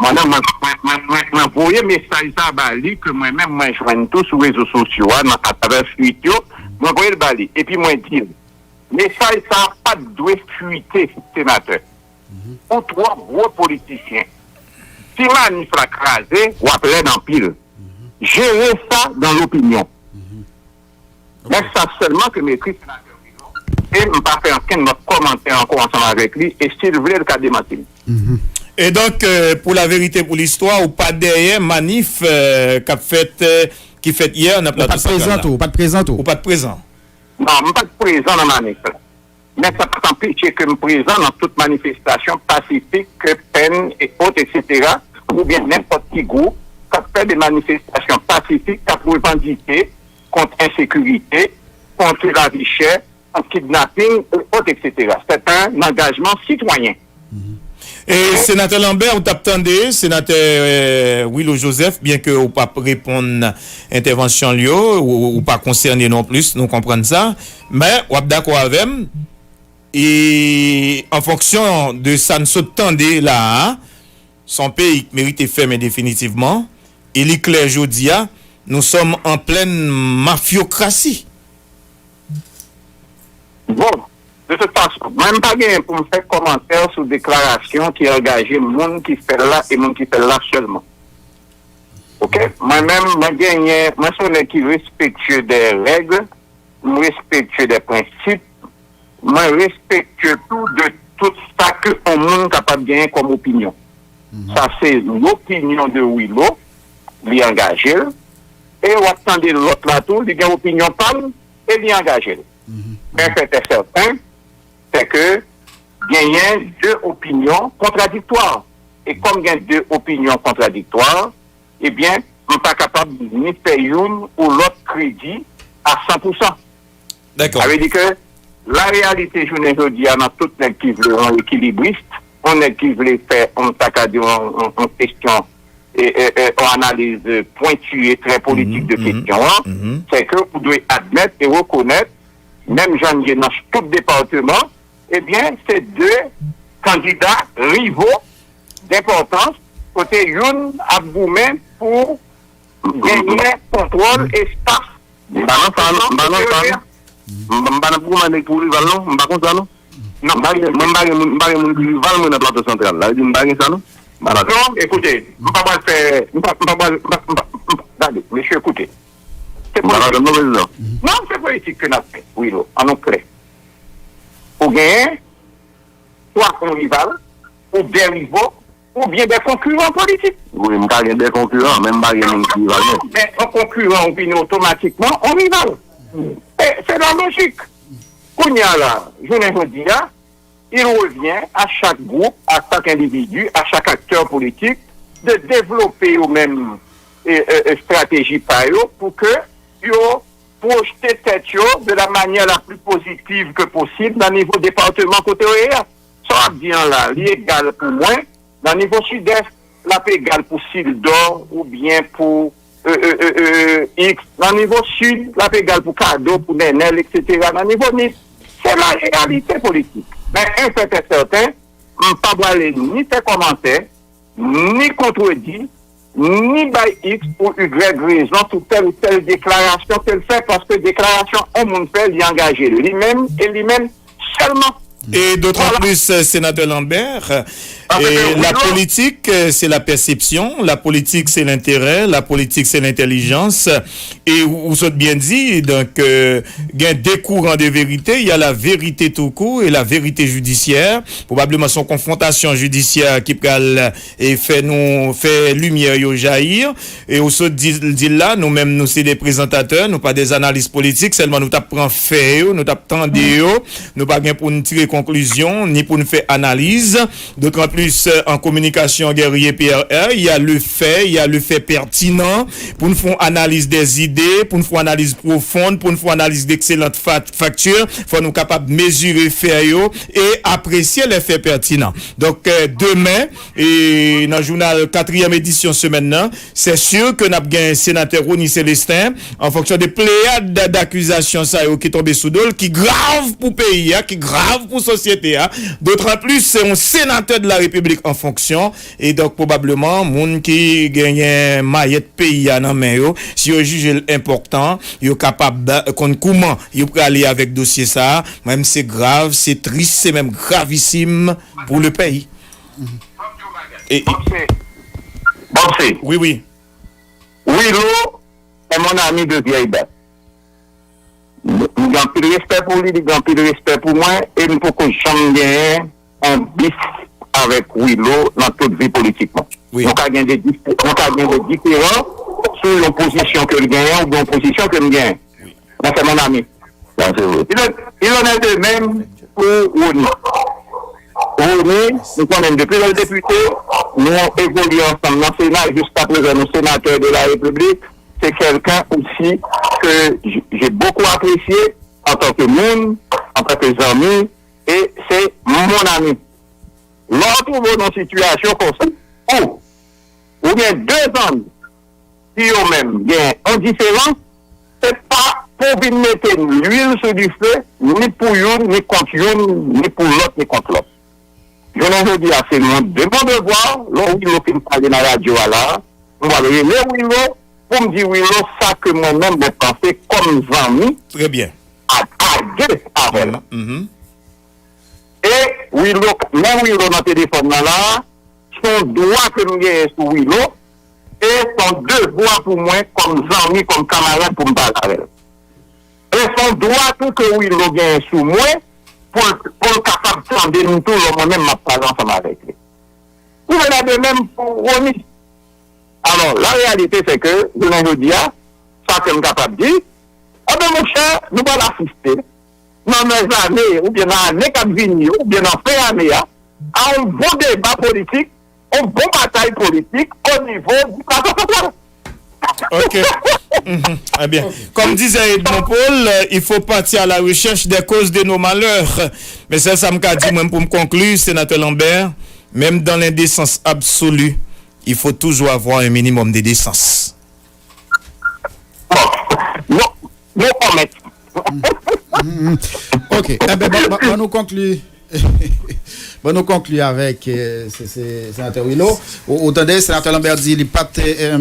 Mwen menm, mwen, mwen, mwen, mwen, mwen voye mesaj sa ba li, ke mwen menm, mwen jwenn tou sou rezo sosyo a, nan, atravè fuit yo, mwen voye l ba li. Epi mwen di l, mesaj sa a pa t dwe fuite, senatè. Ou twò gwo politisyen. Si manif la kraze, w ap lèd anpil. Jere sa dans l'opinion. Men sa sèlman ke m ekri senatè Wilon, e m pa fè ankenn lòt kòmantè ankò ansanm avèk li, e si l vle, l ka demanti m. E donk, euh, pou laverite, pou listwa, ou pa dèyè manif, euh, k ap fèt, euh, ki fèt yè nan Plato Santral la? Ou pa t prezan tou, ou pa t prezan tou? Ou pa t prezan? Non, m pa t prezan nan manif la. Men sa pa t anpeche ke m prezan nan tout manifestasyon pasifik ke P E N, e ot, etsetera, oubyen nenpòt ki gwoup k ap fè de manifestasyon pasifik, k ap revandike kont ensekirite, kont lavi chè, kont kidnaping, e ot, etsetera. C'est un engagement citoyen. E, Senatè Lambert, ou t ap tande Senatè, euh, Willo Joseph, byen ke ou p ap reponn entèvansyon l yo, ou, ou pa konsène non plis, nou konprann sa, men w ap dakò avè m, e an fonksyon de sa n sot tande la a, se yon peyi k merite fèmen definitivman, e li klè jodi a, nous sommes en pleine mafyokrasi. Bon, de toute façon, mwen m pa genyen pou m fè kòmantè sou deklarasyon ki angaje moun ki fè l la e moun ki fè l la sèlman. Oke? Mwen menm, mwen genyen, mwen se yon nèg ki respektye dè règ, m respektye dè prensip, mwen respektye tou de tout sa ke yon moun kapab genyen kòm opinyon. Sa se lopinyon de Willo, li angaje l, e w ap tande lòt la tou, li gen opinyon pa l, e li angaje l. Men fèt e sèten, se ke genyen de opinyon kontradiktwa. E kòm gen de opinyon kontradiktwa, ebyen, m pa kapab ni fè youn ou lòt kredi a san pou san. Dakò. Sa vle di ke la reyalite jounen jodi a nan tout nèg ki vle yon ekilibris, yon nèg ki vle fè, yon, sa ka di, yon, yon, yon kesyon, e, e, e, yon analiz pwentiye, trè politik de kesyon an, se ke ou dwe admèt e rekonèt, menm jan n ye nan tout depatman, ebyen, se de kandida rivo denpòtans, kote youn ap goumen pou genyen kontwòl espas. M pa nan sa, non. M pa nan sa, non. M, m pa nan goumen nèg pou rival, non. M pa konn sa, non. Non. M pa gen, mwen, m pa gen moun, m pa gen moun ki rival mwen nan Plato Santral. Sa vle di m pa gen sa, non. M pa nan sa. Non, ekoute, m pa pral fè, m pa, m pa pral, m pa, m pa, m pa, gade, mesye, ekoute. Se politik. M pa nan sa, non, prezidan. Non, se politik ke n ap fè, Willo. Ann nou klè. Ou genyen swa yon rival, ou de rivo, oubyen de konkiran politik. Wi, m ka gen de konkiran, men m pa gen moun ki rival mwen. Men yon konkiran ou vini otomatikman yon rival. E, se la lojik. Kounye a la, jounen jodi a, il revient à chaque groupe, à chaque individu, à chaque acteur politique de développer yo menm, e, e, e, estrateji pa yo pou ke yo pwojte tèt yo de la manière la plus positive que possible nan nivo depatman kote yo ye a. Sa w ap di an la, li egal pou mwen, nan nivo Sidès, l ap egal pou Sildò oubyen pou, e, e, e, e, X. Nan nivo Sid, l ap egal pou Kado, pou Nènèl, etsetera. Nan nivo Nip, se la reyalite politik. Men, en fèt e sèten, m pa prale ni fè kòmantè, ni kontredi, ni bay X ou Y rezon sou tèl ou tèl deklarasyon ke l fè, paske deklarasyon yon moun fè, li angaje li menm e li menm sèlman. Et d'autant plus, euh, Sénateur Lambert, euh, la politique, euh, c'est la perception, la politique, c'est l'intérêt, la politique, c'est l'intelligence. E ou, ou sot byen di, donk, euh, gen de kouran de verite, il y a la vérité tout court et la vérité judiciaire. Pwobableman, se yon konfwontasyon jidisyè ki pral, e, fè nou, fè limyè yo jayi. E ou sot di, di l la, nou menm, nou se de prezantatè, nou pa de analis politik, sèlman nou t ap pran fè yo, nou t ap tande yo, nou pa gen pou n tire konklizyon, ni pou n fè analiz. D'autant plus, Plus, euh, en communication guerrier P R R, il y a le fait, il y a le fait pertinent, pou n fè yon analiz dè zide, pou n fè yon analiz pwofonn, pou n fè yon analiz d'excellente fa- facture, fò nou kapab mezire fè yo e apresye les faits pertinents. Donk, euh, demen, e nan jounal katriyèm edisyon semèn nan, c'est sûr que n ap gen senatè Rony Célestin, an fonksyon de pleyad d- dakizasyon sa yo ki tonbe sou do l, ki grav pou peyi a, ki grav pou sosyete a. D'autant plus, se yon senatè de la Repiblik an fonksyon, e donk pwobableman, moun ki genyen mayèt peyi a nan men yo, si yo jije l enpòtan, yo kapab konn kouman yo prale avèk dosye sa a. Mwen, se grav, se tris, se menm gravisim pou le peyi. E, e, Bon, se, bon, se. Wi, wi. Willo, c'est mon ami de vieille date. M gen anpil respè pou li, li gen anpil respè pou mwen, e m poko janm genyen yon bif avèk Willo nan tout vi politik mwen. Wi. Nou ka gen de dif- nou ka gen de diferan sou yon pozisyon ke l genyen oubyen yon pozisyon ke m genyen. Mwen, se mon ami. Sa, se vre. Il en, il en est de même pou Rony. Rony, nou konnen depi lè l depite, nou evolye ansanm nan Sena, jiska prezan nou senatè de la Repiblik. Se kèlken osi ke j- j'ai beaucoup apprécié en tant que moun, en tant que zanmi, e se mon ami. Lè w twouve w nan sitiyasyon konsa, ou, ou gen de zanmi ki yo menm gen yon diferans, se pa pou vin mete lwil sou dife, ni pou youn, ni kont youn, ni pou lòt, ni kont lòt. Jounen jodi a, se mon, de mon devwa, lè Willo fin pale nan radyo a la, m pral rele Willo pou m di Willo sa ke mwen menm mwen panse kòm zanmi Trè byen. a, a de avè l. Mhm. E Willo, men Willo nan telefòn nan la, se yon dwa ke m genyen sou Willo, e se yon devwa pou mwen kòm zanmi, kòm kamarad pou m pale avè l. E se yon dwa tou ke Willo genyen sou mwen pou l, pou l kapab tande m tou lè mwen menm m ap pale ansanm avèk li. Ou menm de menm pou Rony. Alò, la réalité, c'est que, jounen jodi a, sa ke m kapab di, enben, monchè, nou pral asiste, nan mèzane, oubyen nan ane k ap vini yo, oubyen nan fen ane a, a yon bon deba politik, yon bon batay politik, o nivo di Plato Santral. Ok. Mhm. Eh bien, comme disait Edmond Paul, euh, il faut partir à la recherche des causes de nos malheurs. Men sèl sa m ka di, mwen, pou m konkli, Senatè Lambert, même dans l'indécence absolue, il faut toujours avoir un minimum de décence. Bon, no, no comment. Mm, mm. Ok, enben, bon, bon, bon, nou konkli. Bon, nou konkli avèk, eh, se, se, Senatè Willo. Ou, ou tande, Senatè Lambert di li pa t, eh,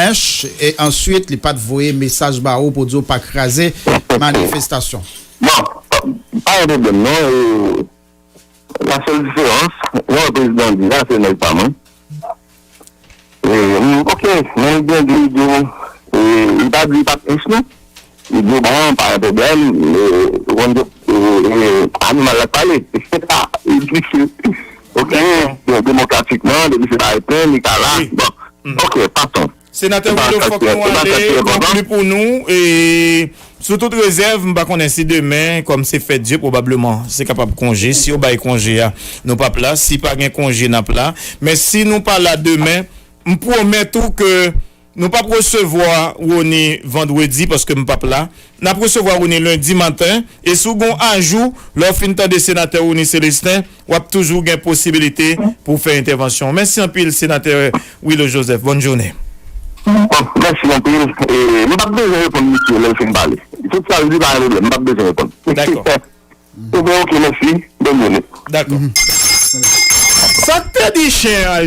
ench, e answit, li pa t voye mesaj ba ou pou di w pa kraze manifestasyon. Bon, pa gen pwoblèm, non. E, la sèl diferans, jan prezidan di a, se nèg pa mwen. E, m, ok, men li byen di, li di, e, li pa di li pa t ench, non. Li di, bon, pa gen pwoblèm, e, ou konn, e, e, animal la k pale. Se sa, li di, ok, bon, demokratikman, depi se pa reprann, li ka la. Wi. Bon, ok, pason. Senatè Willo, fòk nou ale, konkli pou nou. E sou tout rezèv, m pa konnen si demen, kòm se fèt Dye, pwobableman, se kapab konje. Si yo bay konje a, nou p ap la. Si pa gen konje, n ap la. Men si nou pa la demen, m pwomèt ou ke nou p ap resevwa Rony vandredi, paske m p ap la. N ap resevwa Rony lendi maten. E si w gen yon ajou, lè w fin tande Senatè Rony Célestin, w ap toujou gen posibilite pou w fè entèvansyon. Mèsi anpil, Senatè Willo Joseph. Bòn jounen. Bon, mèsi anpil. E, m p ap bezwen reponn misye lè l fin pale. Tout sa l di, pa gen pwoblèm. M p ap bezwen reponn. Dakò. Ebyen, ok, mèsi. Bòn jounen. Dakò. Sa k te di chen an?